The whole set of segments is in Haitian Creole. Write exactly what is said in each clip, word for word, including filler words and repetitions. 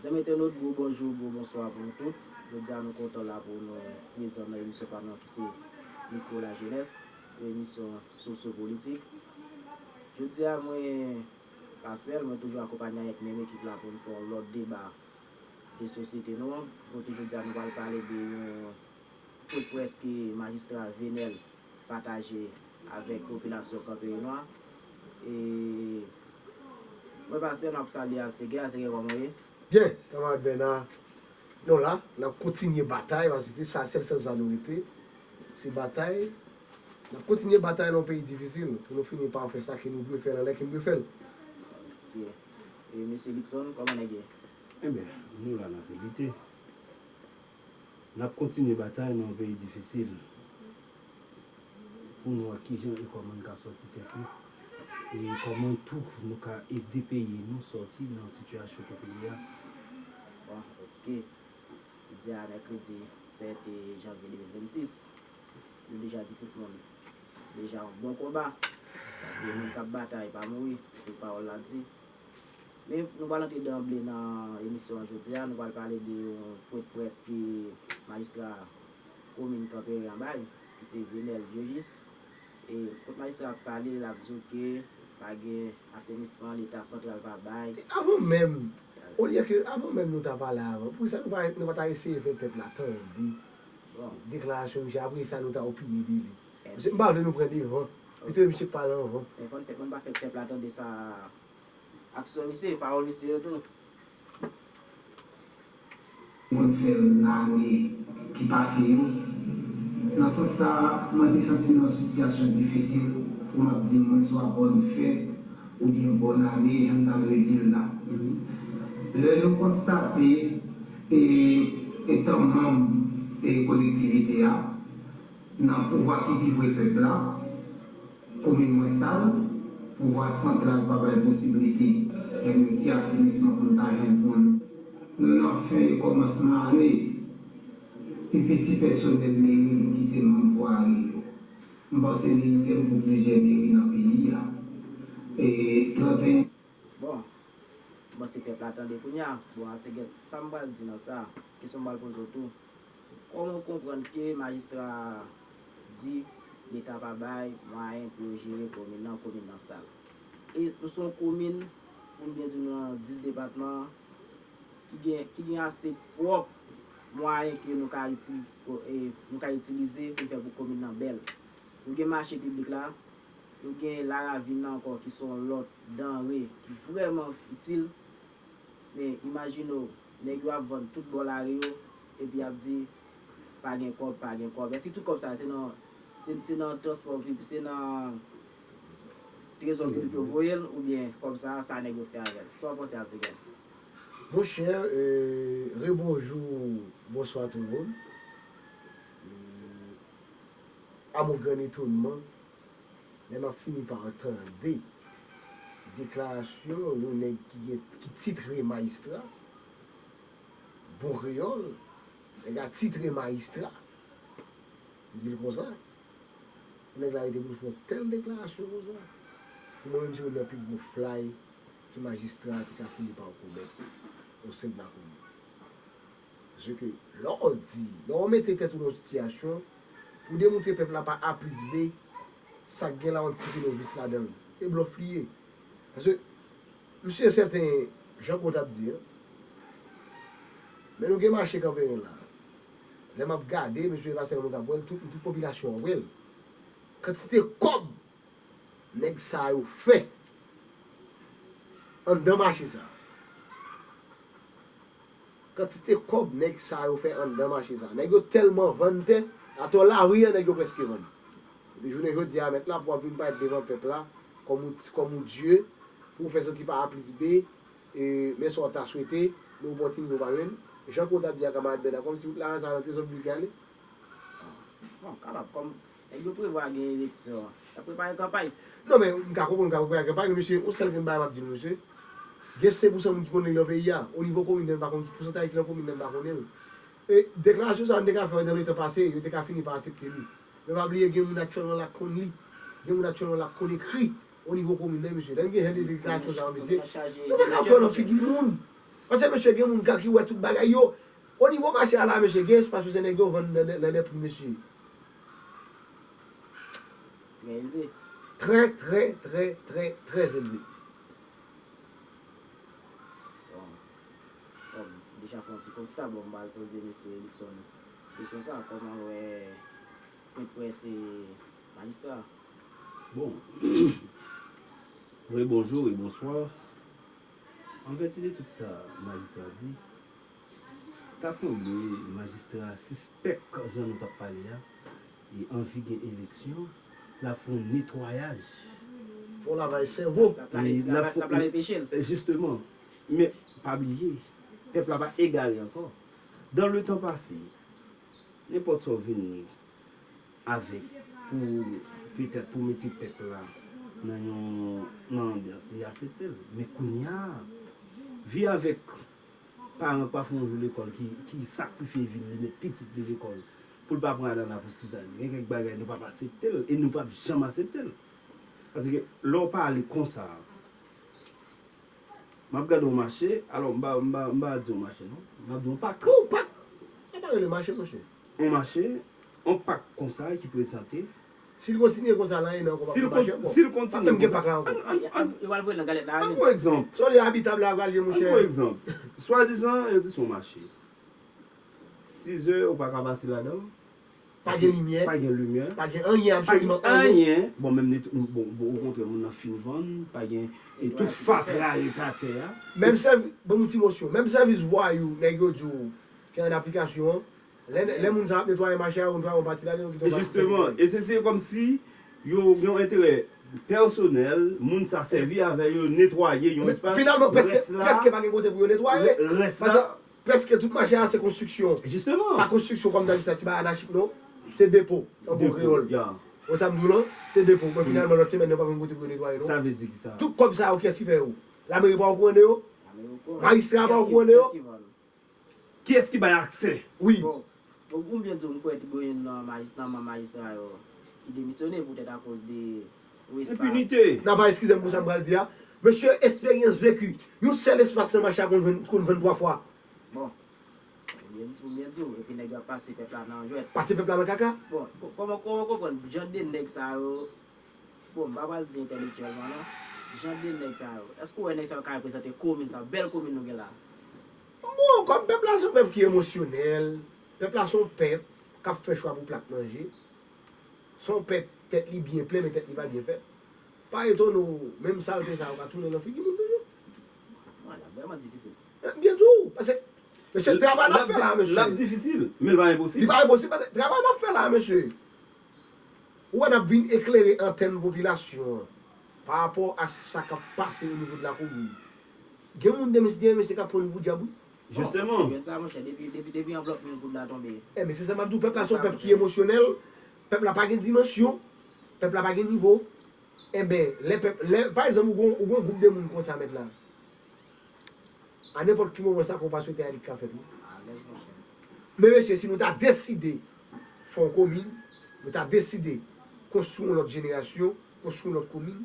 Zanmi entènot, gwo bonjou, gwo bonswa pou nou tout. Jodi a nou kontan la pou nou prezan nan emisyon pa nou ki se Mikwo Lajenès, yon emisyon sosyopolitik. Jodi a mwen pa sèl, mwen toujou akonpanye avèk menm ekip la pou nou fè yon lòt deba de sosyete nou an. Kote jodi a nou pral pale de yon pwen près ke majistra Venel pataje avèk popilasyon Kanperen an. E mwen pa sèl, m ap salye Alseger. Alseger, kòman w ye? Byen, kanmarad Bèna. Nou la, n ap kontinye batay, paske se sa, sèl, sèl sa nou rete. Se batay. N ap kontinye batay nan yon peyi difisil pou nou fini pa fè sa ke nou dwe fè nan lè ke nou dwe fè l. Ok. E mesye Luckson, kòman nèg ye? Ebyen, nou la, n ap lite. N ap kontinye batay nan yon peyi difisil pou nou wè kijan e kòman n ka sòti tèt nou, e kòman tou nou ka ede peyi nou sòti nan sitiyasyon kote li ye a. Bon, ok. Jodi a mèkredi sèt janvye de mil vennsis. Nou deja di tout moun, deja yon bon konba. Paske moun k ap batay pa mouri, se pawòl la di. Men nou pral antre danble nan emisyon an jodi a, nou pral pale de yon pwen près ke majistra komin Kanperen an bay, ki se Venel Dieujuste. E kot majistra ap pale, l ap di w ke pa gen asenisman, Leta santral pa bay. Avan menm, olye ke, avan menm nou ta pale avan, poukisa nou pa, nou pa ta eseye fè pèp la tande deklarasyon misye, apre sa nou ta opine de li? Misye, m pa vle nou pran devan, pito misye pale anvan. Men fò n fè, fò n pa fè pèp la tande sa, aksyon misye, pawòl misye yo tou. Mwen fè l nan ane ki pase yo. Nan sans sa, mwen te santi m nan yon sitiyasyon difisil pou m ap di moun swa bòn fèt oubyen bòn ane, jan m ta dwe di l la. Lè nou konstate, e, etan manm, e, kolektivite a, nan pouvwa ki pi pre pèp la, komin mwen sal, pouvwa santral pa bay posiblite menm yon ti asenisman pou n ta jwenn pou n. Nou nan fen kòmansman ane, pi piti pèsonèl meri ki se manm vwari yo. M panse li idèm pou plizyè meri nan peyi a. E trannteyen. Bon, m panse pèp la tande kounye a. Bon, Alseger, sa m pral di nan sa, kesyon m pral poze w tou. Kòman w konprann ke majistra a di Leta pa bay mwayen pou yo jere komin nan, komin nan sal? E nou se yon komin, pou n byen di, nou nan dis depatman, ki gen, ki gen ase pwòp mwayen ke nou ka itil-, e, nou ka itilize pou n fè pou komin nan bèl. Nou gen mache piblik la, nou gen Laravin nan ankò ki se yon lòt danre ki vrèman itil. Men imajine w, nèg yo ap vann tout bò lari yo, epi y ap di, pa gen kòb, pa gen kòb. Èske tout kòb sa a, se nan, se, se nan transpò pib-, se nan trezò piblik yo voye l, oubyen kòb sa a, sa nèg yo fè avè l? Sa w panse, Alseger? Monchè, e, rebonjou, bonswa tout moun. E, a mon grand étonnement, lè m ap fini pa tande deklarasyon yon nèg ki gen, ki titre majistra, bon kreyòl, nèg la titre majistra, m di l konsa, nèg la rete pou l fè yon tèl deklarasyon konsa. Pou mwen menm, se youn nan pi gwo flay ke majistra a te ka fini pa komèt o sen de lakomin. Paske lè w di, lè w mete tèt ou nan yon sitiyasyon pou demontre pèp la pa A plis B, sa k gen la w ap tire novis ladan l. E blòf li ye. Paske m si e sèten, jan Claude ap di an, men nou gen mache Kanperen la. Lè m ap gade, mesye, e pa sèl mwen k ap wè l, tout, tout popilasyon an wè l. Kantite kòb nèg sa yo fè anndan mache sa. Kantite kòb nèg sa yo fè anndan mache sa. Nèg yo tèlman vann tè, atò lari an nèg yo prèske vann. Epi jounen jodi a, mèt la, pou w ap vin parèt devan pèp la, kòm ou, kòm ou dye, pou w fè santi pa A plis B, e, men sa w ta swete, men opòtinite w pa jwenn. Jan Claude ap di a kanmarad Bèna, kòmsi wout la sa nan trezò piblik li ale. Bon, kapab, kòm nèg yo prevwa gen eleksyon, y ap prepare kanpay. Non, men m ka konprann yo ka prepare kanpay, men mesye, yon sèl grenn bagay m ap di nou, mesye. Gen senk pousan moun ki konnen li nan peyi a. O nivo komin, m pa konn ki pousantaj ki nan komin nan, m pa konnen l. E deklarasyon sa a, nou te ka fè yo nan letan pase, yo te ka fini pa aksepte li. Men pa bliye, gen moun aktyèlman la k konn li. Gen moun aktyèlman la k konn ekri o nivo komin nan, mesye. Lè n gen jan de deklarasyon sa yo, mesye, nou pa ka fè yo nan figi moun. Paske mesye, gen moun ka ki wè tout bagay yo. O nivo mache a la, mesye, gen espas mesye, nèg yo vann nan, nan, nan de pri, mesye. Trè elve. Trè, trè, trè, trè, trè elve. Bon. Bon, deja fè yon ti konsta, bon, m pral poze mesye Luckson kesyon sa, kòman l wè pwent près e majistra? Bon. Rebonjou e bonswa. An vèti de tout sa majistra di, ta sanble majistra a sispèk jan nou t ap pale a, e anvi gen eleksyon, l ap fè yon netwayaj. Fè yon lavaj sèvo. L ap lave, l ap lave peche l. Jisteman. Men, pa bliye, pèp la pa egare ankò. Dan le tan pase, nenpòt sa w vini avèk pou petèt pou mete pèp la nan yon nan anbyans li aksepte l. Men kounye a, vi avèk paran k pa fè yon jou lekòl ki ki sakrifye vi l, li met pitit li lekòl pou l pa pran anana pou sizay. Gen kèk bagay nou p ap aksepte l e nou p ap janm aksepte l. Paske lè w pale konsa, m ap gade yon mache, alò m pa m pa m pa di yon mache non, m ap di yon pak. Yon pak? Sa pa rele mache, monchè. Yon mache, yon pak konsa ki prezante. Si l kontinye konsa, la, e nan konpa Si l pou mache konti- ankò. si l kontinye Menm gen konsa, pak la ankò. An- an- an- Yo pral voye nan galèt la, An wi. bon egzanp. Sòlè abitab la valye, An bon monchè. Egzanp. Swadizan, yo di se yon mache. Sizè, ou pa ka pase ladan l. Pa gen limyè. Pa gen limyè. Pa gen anyen, Pa gen absoliman anyen. Anyen. Bon, menm net, bon, bon, okontrè, moun nan fin vann, pa gen, e tout fatra ret atè a. Menm sèvis, ban m yon ti mosyon, menm sèvis vwayou, nèg yo di w, ki an aplikasyon an, lè, lè moun sa ap netwaye mache a, yo netwaye yon pati ladan, yo kite yon pati. Jisteman, e se se kòmsi yo gen yon enterè pèsonèl, moun sa sèvi avè yo, netwaye yon espas. Finalman, prèske, Rès la, prèske pa gen kote pou yo netwaye. Rès la, Paske prèske tout mache a se konstriksyon. Jisteman. Pa konstriksyon kòm ta di sa, ti bagay anachik non. Se depo, an bon Depo, kreyòl. Ya. Ou sa m di w lan, se depo. Men finalman, lòt semèn, yo pa menm kote pou yo netwaye non. Sa vle di ki sa? Tout kòb sa yo, kiyès ki fè yo? Lameri pa okouran de yo? Majistra pa okouran de yo? Kiyès ki bay aksè? Wi. Bon, bon, pou m byen di w, m kwè te gen youn nan majis- nan manm majistra yo ki demisyone poutèt akoz de yon espas. Enpinite. N ap eskize m pou sa m pral di a. Mesye, esperyans veki. Yon sèl espas nan mache a konn vann, konn vann twa fwa. Bon. Ou byen di, ou byen di w, epi nèg yo ap pase pèp la nan jwèt. Pase pèp la nan kaka. Bon, kò- kòman kòman w konprann jan de nèg sa yo? Bon, m pa pral di entèlektyèlman non. Jan de nèg sa yo. Èske w wè nèg sa yo ka reprezante komin sa, bèl komin nou gen la? Bon, kòm pèp la se yon pèp ki emosyonèl, pèp la se yon pèp k ap fè chwa pou plat manje. Se yon pèp tèt li byen plen, men tèt li pa byen fèt. Pa etone w, menm salte sa yo ka tounen nan figi moun toujou. Wè, l ap vrèman difisil. Byen di w, paske, mesye, travay n ap fè la, mesye. L ap difisil, men l pa Li enposib. pa enposib, paske travay n ap fè la, mesye. Ou wè n ap vin eklere antèn popilasyon an pa rapò a sa k ap pase o nivo de la komin. Gen moun demen, demen mesye k ap pran nou pou dyab, wi. Jisteman. Gad sa, monchè, depi, depi, depi anvlòp mil goud la tonbe. Enben, se sa m ap di w, pèp la se yon pèp ki emosyonèl, pèp la pa gen dimansyon, pèp la pa gen nivo. Enben, lè pèp, lè, pa egzanp, ou gon, ou gon gwoup de moun konsa mèt la. A nenpòt ki moman sa konpa swete a li ka fèt wi. Alèz monchè. Men mesye, si nou ta deside fè yon komin, nou ta deside konstwi yon lòt jenerasyon, konstwi yon lòt komin,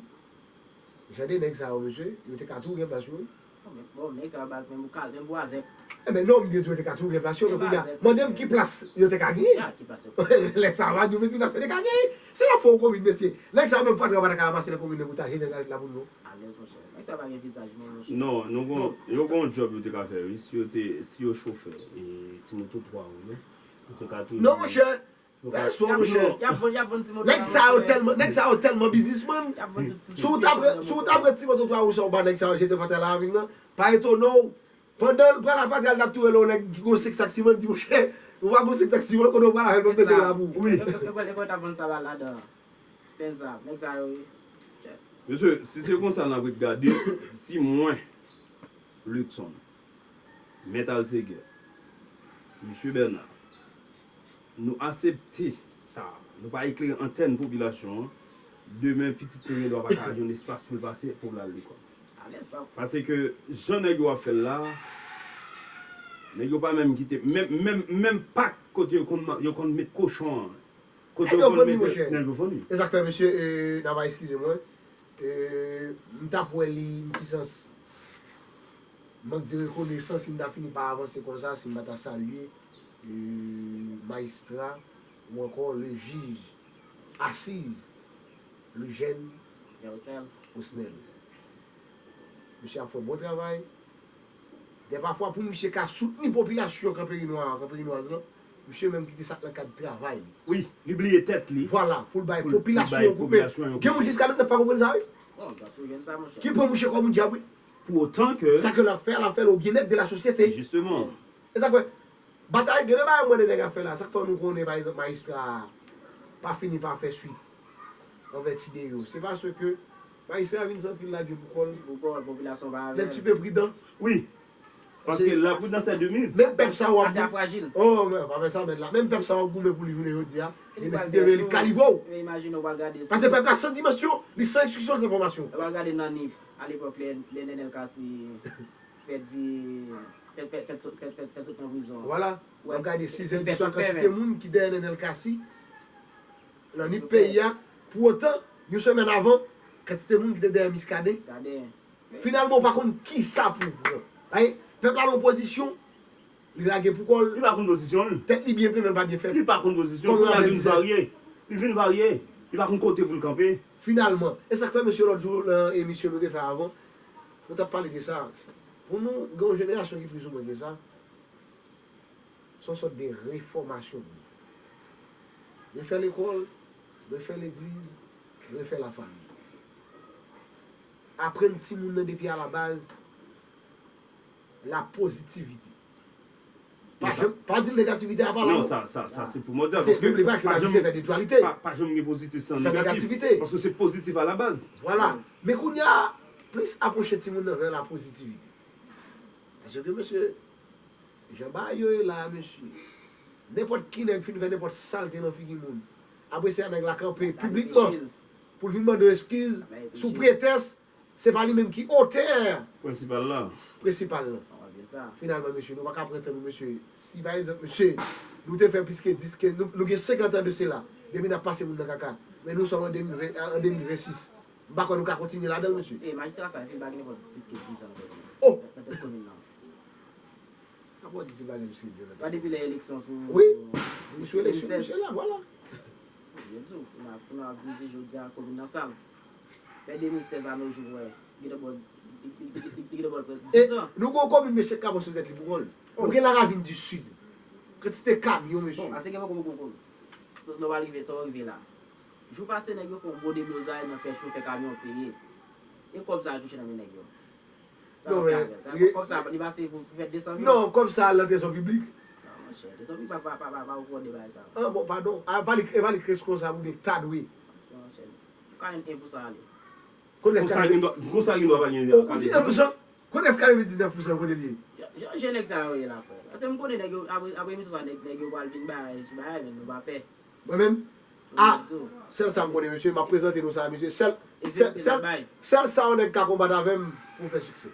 jan de nèg sa yo mesye, yo te ka tou gen plas yo wi. Bon, nèg sa yo baz menm ou ka, menm bwazèk. Enben non, m gen tou yo te ka tou gen plas yo, men kounye a, mande m ki plas yo te ka genyen. Ya, ki plas yo? Nèg sa yo pa di w men ki plas yo te ka genyen. Si y ap fè yon komin mesye, nèg sa yo menm fatra yo pa ta ka ranmase nan komin nan pou ta jete nan la pou nou. Alèz monchè. Nèg sa yo pa gen vizaj menm monchè. Non, nou gon, yo gon djòb yo te ka fè wi, si yo te, si yo chofè, e, ti moto twa wou yo, yo te ka toujou. Non monchè, fè espò monchè. Y ap vann, y ap vann ti moto. Nèg sa yo tèlman, nèg sa yo tèlman biznismann. Y ap vann tout ti Si w ta pran, si w ta pran ti moto twa wou sa w ba nèg sa yo jete fatra la avè l nan, pa etone w. Pandan l pral a fatra l t ap tou rele yon nèg ki gon senk sak siman, di monchè, ou pa gon senk sak siman, kote w pral avè l, ban m mete l la pou ou. Wi. Yo, yo, yo, yo, yo t ap vann sa la ladan. Penn sa, nèg sa yo wi. Mesye, si se konsa n ap ret gade, si mwen, Luckson, Mèt Alseguer, Mesye Bernard, nou aksepte sa, nou pa eklere antèn popilasyon an, demen pitit nou gen dwa pa ka jwenn espas pou l pase pou l al lekòl. Paske jan nèg yo ap fè l la, nèg yo pa menm kite, menm, menm, menm pak kote yo konn, yo konn met kochon an, kote yo konn mete, nèg yo vann li. E sa k fè mesye, e, n ap eskize mwen, e, m t ap wè li yon ti sans. Mank de rekonesans, si m ta fini pa avanse konsa, si m pa ta salye, e, majistra ou ankò le jij asiz, Lujèn Osnèl. Misye ap fè bon travay. Dè pafwa pou misye ka soutni popilasyon Kanperinwa, Kanperinwaz lan, misye menm kite sa k nan kad travay li. Wi, li bliye tèt li. Vwala, pou l bay popilasyon yon kout men. Gen moun jiska mentnan pa konprann sa, wi. Ki pran misye kòm yon dyab, wi. Pou otan ke sa ke l ap fè a, l ap fè l o byennèt de la sosyete. Jisteman. E sa k fè, batay, gen de bagay mwen de nèg ap fè la. Sa k fè nou konnen, pa egzanp, majistra a pa fini pa fè swit anvè ti de yo. Se paske majistra a vin santi l lage pou kò l. Pou kò l, popilasyon pa avè l. Lè ti pe pridan. Wi. Paske la prudence est de mise. Menm pèp sa w ap di. Ata frajil. Oh, men, pa fè sa, mèt la. Menm pèp sa w ap goumen pou li jounen jodi a. Demen si Dye vle, li ka livre w. Imajine w pral gade. Paske pèp la san dimansyon, li san enstriksyon, san fòmasyon. Ou pral gade nan Nip, alepòk, lè, lè Nenel Cassy fèt vi-, fèt, fèt, fèt sot, fèt, fèt, fèt sot nan prizon. Vwala. W ap gade sizè di swa kantite moun ki dèyè Nenel Cassy nan Nip peyi a. Pou otan, yon semèn avan, kantite moun ki te dèyè Muscadin. Muscadin. Finalman, ou pa konn kisa pou w pran. Ay, pèp la nan yon pozisyon, li lage pou kò l. Li pa konn pozisyon l. Tèt li byen plen, men l pa byen fèt. Li pa konn pozisyon l. Kòman kounye a l ap vin di sa? Varye. Li vin varye. Li pa konn kote pou l kanpe. Finalman, e sa k fè, mesye, lòt jou, nan emisyon nou te fè avan, nou t ap pale de sa. Pou nou, gen yon jenerasyon ki plizoumwen gen sa. Se yon sòt de refòmasyon pou nou. Refè lekòl, refè legliz, refè lafanmi. Aprann timoun nan depi alabaz, la pozitivite. Pa janm, pa di negativite a pa la non. Non, sa, sa, sa se primòdyal, paske pa janm, pa, pa janm gen pozitif san negatif, paske se pozitif alabaz. Vwala. Men kounye a, plis apwoche timoun nan vè la pozitivite. Paske, mesye, jan bagay yo ye la a, mesye, nenpòt ki nèg fin fè nenpòt salte nan figi moun. Apre sa, nèg la kanpe piblikman pou l vin mande w eskiz sou pretèks se pa li menm ki otè prensipal la. Prensipal la. Finalman, mesye, nou pa ka pran tan nou, mesye. Si, pa egzanp, mesye, nou te fè plis ke dis, ke nou, nou gen senkant an de sela, depi n ap pase moun nan kaka. Men nou sòm an de mil ven, an de mil venn sis. M pa kwè nou ka kontinye ladan l, mesye. E, majistra sa, si l pa gen nenpòt plis ke dis an nan tèt li. Oh! Nan tèt komin nan. Apa w di si l pa gen plis ke dis an nan tèt li? Pa depi lè eleksyon sou... Wi, nou sou eleksyon, de mil sèz, mesye la, vwala. Yo di w, pou n ap, pou n ap vin di jodi a, komin nan sal. Fè de mil sèz a nos jours, wè. Li gentan ba w, li, li, li, li gentan ba w prèske dis an. E nou gen yon komin, mesye, k ap sou tèt li pou kò l. Oh. Nou gen Laravine du Sud. Kantite kamyon, mesye. Bon, ase gen poko poko. Sa, nou pral rive, sa w rive la. Jou pase, nèg yo fè yon gwo deblozay nan fè chofè kamyon peye. E kòb sa yo touche nan men nèg yo. Sa yo fè avè l? Sa, kòb sa, li pase pou, pou fè de san mil? Non, kòb sa al nan trezò piblik. Non, monchè, trezò piblik pa, pa, pa, pa, pa okòde bagay sa. Ah, bon, padon. Ah, pa li, e pa li k responsab ou de ta dwe. Monchè, ou ka jwenn en pou san ale. Konsa gen dwa, konsa gen dwa pa gen. Ou di en pou san? Kote èske ale diznèf pou san kote l ye? Jan, jan nèg sa yo ye la, frè. Paske m konnen nèg yo, apre, apre emisyon sa, nèg, nèg yo pral vin bay, bay, men nou pa pè. Mwen menm? Ah, sèl sa m konnen, mesye, m ap prezante nou sa, mesye. Sèl, sèl, sèl, sèl sa yon nèg ka konbat avè m pou m fè siksè.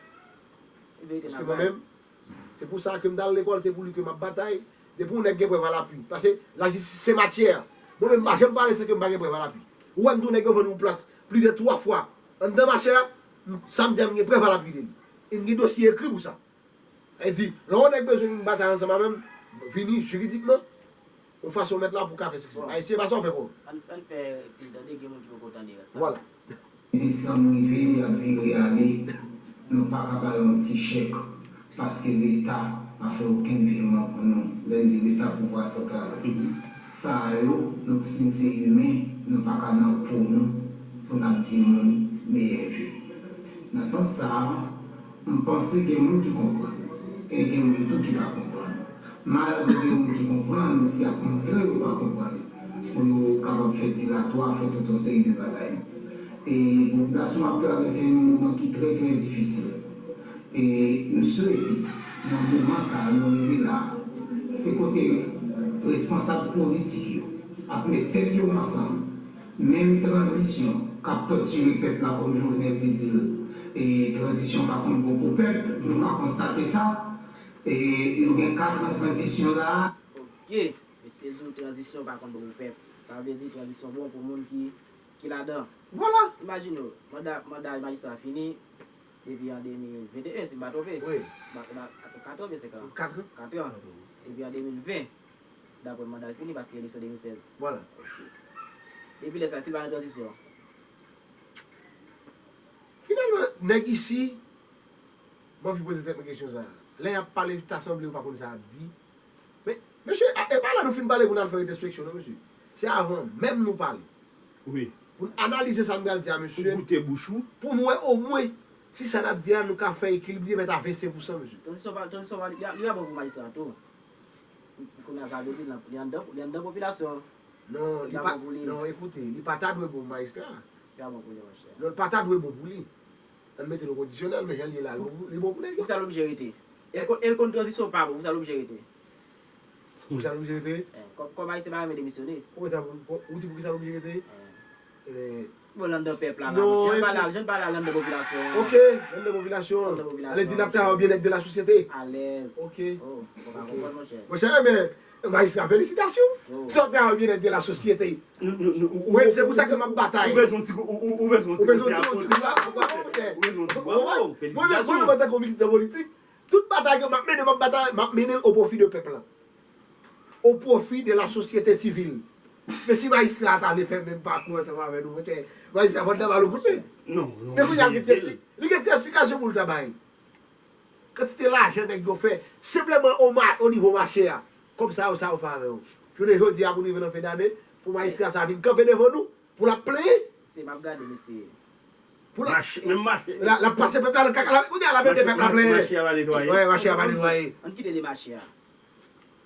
Paske mwen menm, se pou sa ke m t al lekòl, se pou li ke m ap batay. Depi yon nèg gen prèv alapui. Paske lajistis se matyè. Mwen menm, m pa janm pale san ke m pa gen prèv alapui. Ou wè m di yon nèg yo vann yon plas plis de twa fwa anndan mache a, m, sa m di a, m gen prèv alapui de li. E m gen dosye ekri pou sa. Sa vle di, lè yon nèg bezwen vin batay ansanm avè m, vini jiridikman, yon fason mèt la pou w ka fè siksè. Ayisyen pa sa w fè kò w. Ann, ann fè pil tande, gen moun ki poko tande rès la. Vwala. Desanm rive, y ap vire ale. Nou pa ka ba yo yon ti chèk, paske Leta pa fè okenn vireman pou nou. Lè n di Leta, pouvwa santral. Sa a yo, nou, si n se imen, nou pa ka nan po nou pou n ap di moun meyè vi. Nan sans sa a, m panse gen moun ki konprann, e gen moun tou ki pa konprann. Malgre gen moun ki konprann, y ap montre yo pa konprann, pou yo kapab fè dilatwa, fè tout yon seri de bagay. E popilasyon ap travèse yon moman ki trè, trè difisil. E m swete, nan moman sa a nou rive la, se kote responsab politik yo ap met tèt yo ansanm, menm tranzisyon k ap tòtire pèp la, kòm Jovenel te di l, e tranzisyon pa konn bon pou pèp, nou ka konstate sa. E nou gen kat an tranzisyon la. Ok, mesye di w tranzisyon pa konn bon pou pèp. Sa vle di tranzisyon bon pou moun ki, ki ladan. Vwala. Imajine w, manda, manda majistra fini, Depi an de mil venteyen, si m pa twonpe. Wi. M pa, m pa, katran oubyen senkan? Katran. Katran. Epi an de mil ven, dapre manda l fini, paske eleksyon de mil sèz. Vwala. Ok. Depi lè sa, si l pa nan tranzisyon. Finalman, nèg isi, m anvi poze tèt mwen kesyon sa a. Lè y ap pale, ta sanble yo pa konn sa y ap di. Men, mesye, a, e pa la nou fin pale pou n al fè retwospeksyon, non, mesye. Se avan menm nou pale. Wi. Pou n analize sa m pral di a, mesye. Pou goute bouch ou. Pou n wè omwen si sa n ap di a, nou ka fè ekilibre mèt a ven senk pousan, mesye. Tranzisyon pa, tranzisyon pa, li, li pa bon pou majistra tou. Kounye a, sa vle di, li anndan, li anndan popilasyon. Non, li pa, non, ekoute, li pa ta dwe bon majistra. Li pa bon pou li, monchè. Non, li pa ta dwe bon pou li. Ann mete l o kondisyonèl, men jan l ye la, li bon pou, li bon pou nèg yo. Poukisa l oblije rete? E l konn, e l konn tranzisyon pa bon, poukisa l oblije rete? Poukisa l oblije rete? Eh, kòm, kòm Ayisyen pa renmen demisyone. Ou di poukisa l oblije rete? Eh. Bon, l anndan pèp la, la, monchè. Jan l pale a, jan l pale a, l anndan popilasyon an. Ok, l anndan popilasyon an. L anndan popilasyon an. Ale di n ap travay o byennèt de la sosyete. Alèz. Ok. Oh, ou pa konprann, monchè. Monchè, men, majistra, felisitasyon. Sa w travay o byennèt de la sosyete. Wi, se pou sa ke m ap batay. Ou bezwen ti kou, ou bezwen ti kou la, ou bezwen ti kou la. Mwen menm, mwen menm, antanke militan politik, tout batay ke m ap mennen, m ap batay, m ap mennen l o pwofi de pèp la. O pwofi de la sosyete sivil. Men si majistra a ta vle fè menm pakou ansanm avè nou, monchè, majistra fò n ta ba l yon kout men. Non, non. Men kounye a, li gen ti ekspli-, li gen ti eksplikasyon pou l ta bay. Kantite lajan nèg yo fè, senpleman o ma-, o nivo mache a. Kòb sa yo, sa yo fè avè yo. Jounen jodi a, pou n rive nan fen dane, pou majistra sa vin kanpe devan nou, pou l ap plenyen. Se m ap gade, mesye. Pou l ap, mache, menm mache. L ap pase pèp la nan kaka, l ap, kounye a, l ap ede pèp la plenyen. Mache a pa netwaye. Wi, mache a pa netwaye. Ann kite de mache a.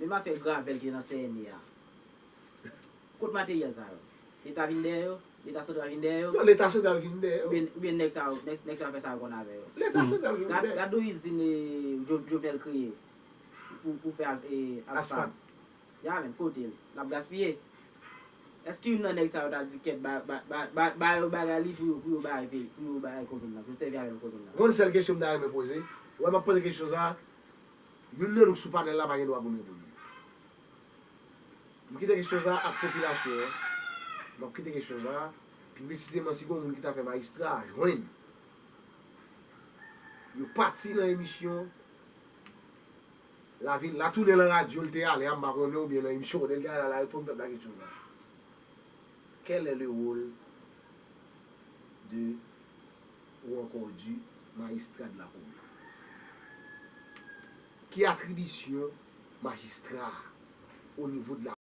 Menm afè gravèl ki nan C N E a. Kot materyèl sa yo? Leta vin dèyè yo? Leta santral vin dèyè yo? Non, Leta santral vin dèyè yo. Oubyen, oubyen nèg sa yo, nèg, nèg sa yo fè sa yo konn avè yo. Leta santral vin dèyè yo. Gad, gad yon izin, eh, Jo-, Jovenel kreye pou, pou fè, eh, asfalt. Asfalt. Ya menm, kote l? L ap gaspiye. Èske youn nan nèg sa yo ta di kèt ba, ba, ba, ba, ba yo bagay li pou yo, pou yo bay peyi, pou yo bay komin nan, pou yo sèvi avè l komin nan? Yon sèl kesyon m ta renmen poze. Ou wè m ap poze kesyon sa a, youn nan nou k sou panèl la pa gen dwa pou l reponn li. M kite kesyon sa a ak popilasyon an. M ap kite kesyon sa a, pi presizeman si gen yon moun ki ta fè majistra a jwenn. Yo pati nan emisyon, la vin, la tounen nan radyo l te ale a, m pa konnen, oubyen nan emisyon kote l te ale a, la reponn pèp la kesyon sa a. Quel est le rôle de ou encore du magistrat de la commune? Ki atribisyon majistra a o nivo de la